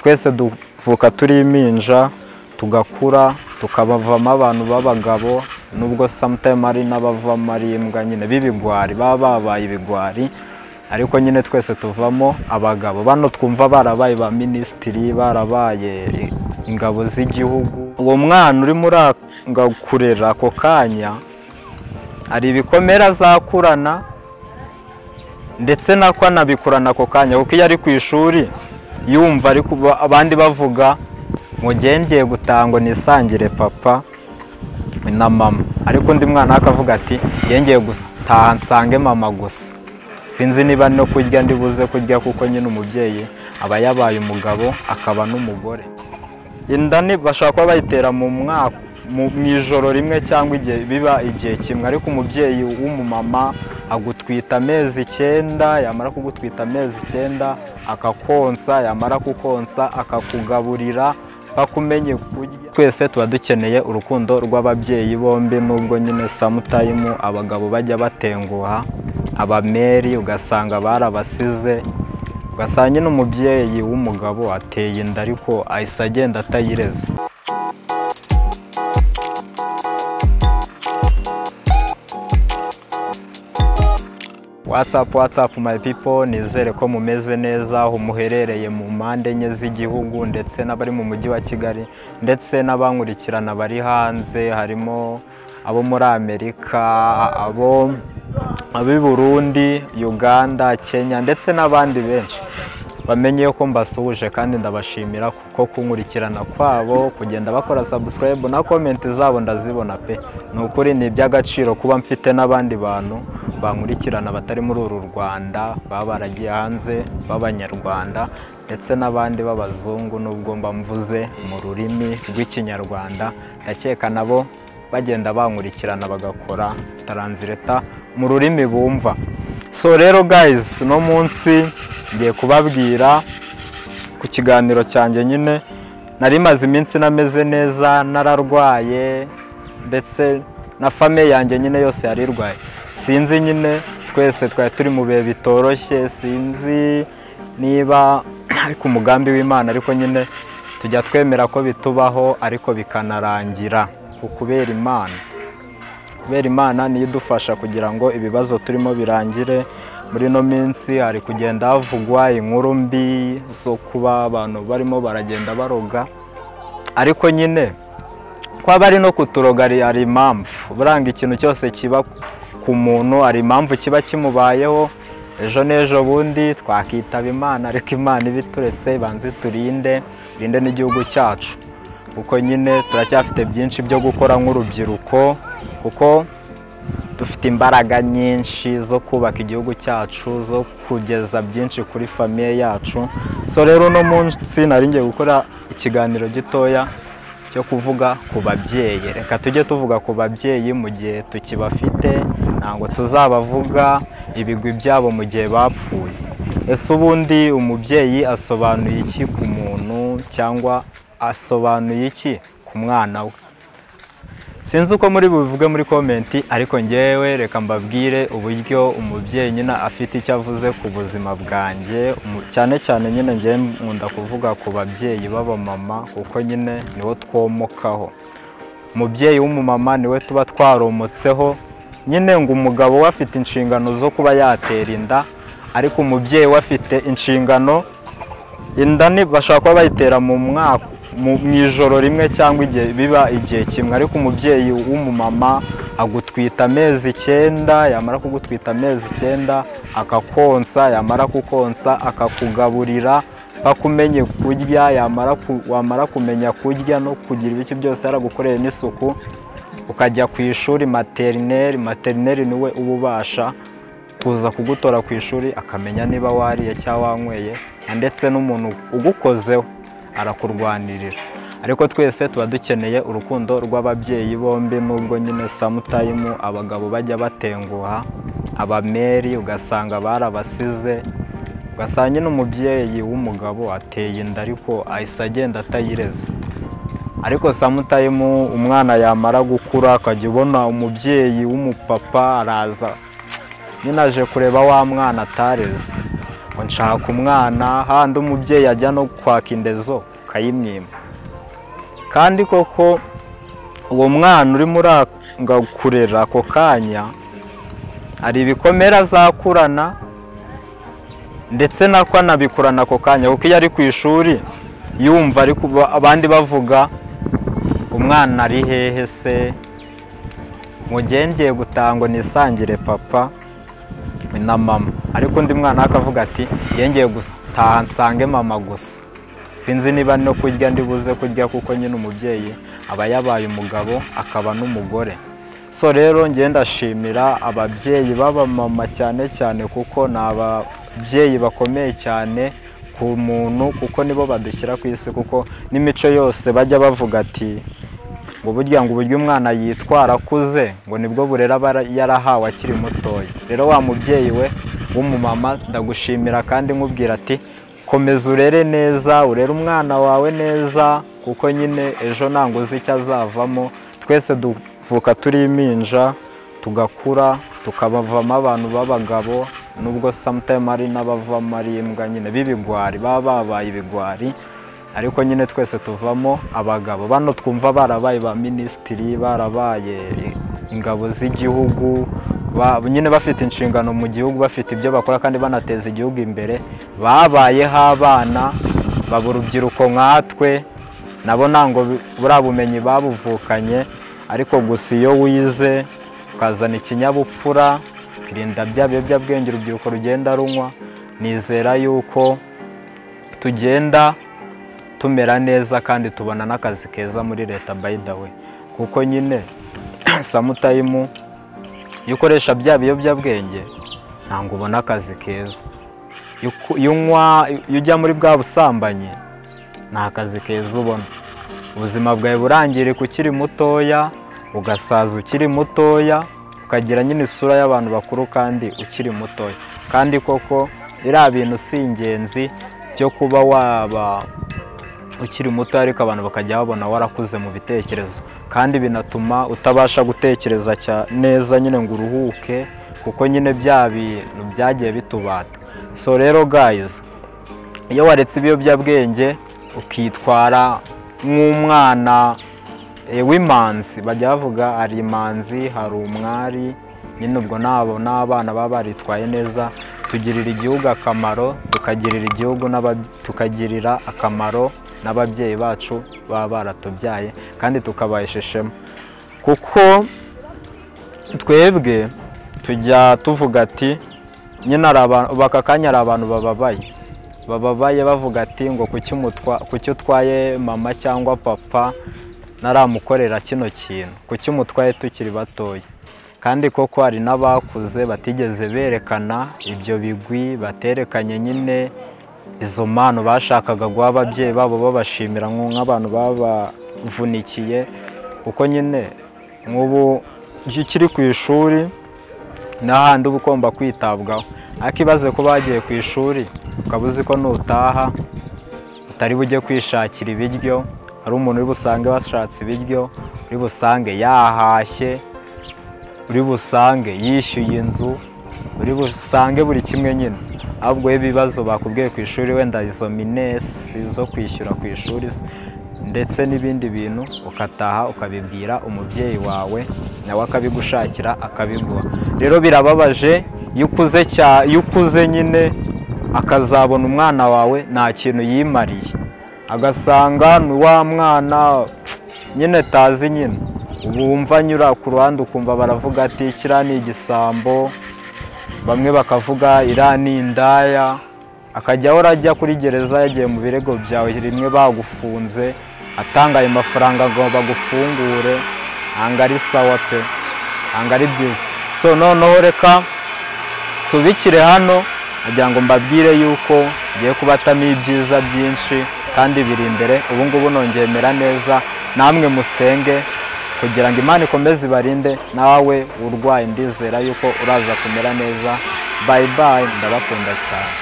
Twese duvuka turi impinja, tugakura tukabavamo abantu b'abagabo, nubwo sometime ari n'abavamo ari imbwa nyine b'ibigwari, baba babaye ibigwari, ariko nyine twese tuvamo abagabo. Bano twumva barabaye ba minisitiri, barabaye ingabo z'igihugu. Uwo mwana urimo uranga kurera ako kanya hari ibikomere azakurana, ndetse nako anabikurana ako kanya, kuko iyo ari ku ishuri yumva ariko abandi bavuga ngo ngiye gutaha ngo nisangire papa na mama, ariko undi mwana akavuga ati ngiye gutaha nsange mama gusa, sinzi niba no kurya ndibuze kurya, kuko nyine umubyeyi aba yabaye umugabo akaba n'umugore. Inda bashobora kuba bayitera mu mwaka, mu ijoro rimwe cyangwa igihe biba igihe kimwe, ariko umubyeyi w'umumama agutwita amezi 9, yamara kugutwita amezi 9 akakonsa, yamara kukonsa akakugaburira bakumenye kurya. Twese tuba dukeneye urukundo rw'ababyeyi bombi, nubwo nyine sometime abagabo bajya batenguha abameri, ugasanga barabasize, ugasanga nyine umubyeyi w'umugabo ateye inda ariko ahise agenda atayireze. What's up my people, nizere ko mumeze neza aho muherereye mu mpande enye z'igihugu, ndetse n'abari mu mujyi wa Kigali, ndetse n'abankurikirana bari hanze, harimo abo muri Amerika, abo ab'i Burundi, Uganda, Kenya, ndetse n'abandi benshi. Bamenye ko mbasuhuje kandi ndabashimira kuko kunkurikirana kwabo, kugenda bakora subscribe na comment zabo ndazibona pe. Ni ukuri ni iby'agaciro kuba mfite n'abandi bantu bankurikirana batari muri uru Rwanda, baba baragiye hanze b'Abanyarwanda, ndetse n'abandi b'abazungu, nubwo mba mvuze mu rurimi rw'Ikinyarwanda, ndakeka nabo bagenda bankurikirana bagakora translate mu rurimi bumva. So rero guys, no munsi ngiye kubabwira ku kiganiro cyanjye nyine nari maze iminsi nameze neza, nararwaye, ndetse na famille yanjye nyine yose yari irwaye. Sinzi nyine twese twari turi mu bihe bitoroshye, sinzi niba ariko umugambi w'Imana, ariko nyine tujya twemera ko bitubaho ariko bikanarangira kubera Imana. Kubera Imana niyo idufasha kugira ngo ibibazo turimo birangire. Muri no minsi hari kugenda havugwa inkuru mbi zo kuba abantu barimo baragenda baroga, ariko nyine kwa bari no kuturoga hari impamvu. Buranga ikintu cyose kiba ku muntu hari impamvu kiba kimubayeho. Ejo n'ejo bundi twakitaba Imana, ariko Imana ibituretse banze turinde, irinde n'igihugu cyacu, kuko nyine turacyafite byinshi byo gukora nk'urubyiruko, kuko dufite imbaraga nyinshi zo kubaka igihugu cyacu, zo kugeza byinshi kuri famille yacu. So rero no munsi nari ngiye gukora ikiganiro gitoya cyo kuvuga ku babyeyi. Reka tujye tuvuga ku babyeyi mu gihe tukibafite, ntabwo tuzabavuga ibigwi byabo mu gihe bapfuye. Ese ubundi umubyeyi asobanuye iki ku muntu, cyangwa asobanuye iki ku mwana we? Sinzi uko muri bubivuge muri comment, ariko ngewe reka mbabwire uburyo umubyeyi nyine afite icyo avuze ku buzima bwanjye. Cyane cyane nyine ngewe nkunda kuvuga ku babyeyi b'abamama, kuko nyine niwo twomokaho. Umubyeyi w'umumama niwe tuba twaromotseho nyine, ngo umugabo we afite inshingano zo kuba yatera inda, ariko umubyeyi we afite inshingano, inda bashobora kuba bayitera mu mwaka, mu ijoro rimwe cyangwa igihe biba igihe kimwe, ariko umubyeyi w'umumama agutwita amezi 9, yamara kugutwita amezi 9 akakonsa, yamara kukonsa akakugaburira bakumenye kurya, wamara kumenya kurya no kugira ibiki byose yaragukoreye n'isuku, ukajya ku ishuri materineri niwe ububasha kuza kugutora ku ishuri, akamenya niba wariye cyangwa wanyweye, ndetse n'umuntu ugukozeho arakurwanirira. Ariko twese tuba dukeneye urukundo rw'ababyeyi bombi, nubwo nyine sometime abagabo bajya batenguha abameri, ugasanga barabasize, ugasanga nyine umubyeyi w'umugabo ateye inda ariko ahise agenda atayireze. Ariko sometime umwana yamara gukura akajya ubona umubyeyi w'umupapa araza nyine aje kureba wa mwana atareze. Ngo nshaka umwana, handi umubyeyi ajya no kwaka indezo ukayimwima. Kandi koko uwo mwana urimo uranga kurera ako kanya hari ibikomere azakurana, ndetse nako anabikurana ako kanya, kuko iyo ari ku ishuri yumva ari abandi bavuga umwana ari hehe se, mugengeye gutangwa nisangire papa na mama, ariko undi mwana akavuga ati yengeye gutaha nsange mama gusa, sinzi niba no kurya ndibuze kurya, kuko nyine umubyeyi aba yabaye umugabo akaba n'umugore. So rero ngiye ndashimira ababyeyi b'abamama cyane cyane, kuko ni ababyeyi bakomeye cyane ku muntu, kuko nibo badushyira ku isi, kuko n'imico yose bajya bavuga ati ngo burya ngo uburyo umwana yitwara akuze ngo nibwo burera aba yarahawe akiri mutoya. Rero wa mubyeyi we w'umumama ndagushimira kandi nkubwira ati komeza urere neza, urere umwana wawe neza, kuko nyine ejo ntango uzi icyo azavamo. Twese duvuka turi impinja, tugakura tukabavamo abantu b'abagabo, nubwo sometime ari n'abavamo ari imbwa nyine b'ibigwari, baba babaye ibigwari, ariko nyine twese tuvamo abagabo. Bano twumva barabaye ba minisitiri, barabaye ingabo z'igihugu, nyine bafite inshingano mu gihugu, bafite ibyo bakora kandi banateza igihugu imbere, babayeho abana baba urubyiruko nkatwe, nabo ntango buriya bumenyi babuvukanye, ariko gusa iyo wize ukazana ikinyabupfura, ukirinda bya biyobyabwenge urubyiruko rugenda runywa, nizera yuko tugenda tumera neza kandi tubona n'akazi keza muri leta by the way. Kuko nyine sometime iyo ukoresha bya biyobyabwenge ntabwo ubona akazi keza, iyo ujya muri bwa busambanyi nta kazi keza ubona, ubuzima bwawe burangirika ukiri mutoya, ugasaza ukiri mutoya, ukagira nyine isura y'abantu bakuru kandi ukiri mutoya. Kandi koko biriya bintu si ingenzi byo kuba waba ukiri muto ariko abantu bakajya babona warakuze mu bitekerezo, kandi binatuma utabasha gutekereza neza nyine ngo uruhuke, kuko nyine bya bintu byagiye bitubata. So rero guys, iyo waretse ibiyobyabwenge ukitwara nk'umwana w'imanzi, bajya bavuga hari imanzi hari umwari, nyine ubwo nabo n'abana baba baritwaye neza, tugirira igihugu akamaro, tukagirira igihugu tukagirira akamaro n'ababyeyi bacu baba baratubyaye, kandi tukabahesha ishema. Kuko twebwe tujya tuvuga ati nyine aka kanya hari abantu bababaye bavuga ati ngo kuki utwaye mama cyangwa papa naramukorera kino kintu, kuki umutwaye tukiri batoya. Kandi koko hari n'abakuze batigeze berekana ibyo bigwi, baterekanye nyine izo mpano bashakaga guha ababyeyi babo babashimira nk'abantu babavunikiye, kuko nyine nk'ubu iyo ukiri ku ishuri n'ahandi uba ugomba kwitabwaho, ariko ibaze ko bagiye ku ishuri ukaba uzi ko nutaha utari bujye kwishakira ibiryo, hari umuntu uri busange washatse ibiryo, uri busange yahashye, uri busange yishyuye inzu, uri busange buri kimwe nyine. Ahubwo ibibazo bakubwiye ku ishuri, wenda izo minesi zo kwishyura ku ishuri ndetse n'ibindi bintu, ukataha ukabibwira umubyeyi wawe nawe akabigushakira akabiguha. Rero birababaje iyo ukuze nyine akazabona umwana wawe nta kintu yimariye, agasanga ni wa mwana nyine tazi nyine, ubu wumva anyura ku ruhande ukumva baravuga ati kiriya ni igisambo, bamwe bakavuga iriya ni indaya, akajya ahora ajya kuri gereza yagiye mu birego byawe rimwe bagufunze, atanga ayo mafaranga ngo bagufungure, ntabwo ari sawa pe, ntabwo ari byiza. So noneho reka nsubikire hano kugira ngo mbabwire yuko ngiye kubatamo ibyiza byinshi kandi biri imbere. Ubu ngubu nongeye mera neza, namwe musenge kugira ngo Imana ikomeze ibarinde, nawe urwaye ndizera yuko uraza kumera neza. Bye bye, ndabakunda cyane.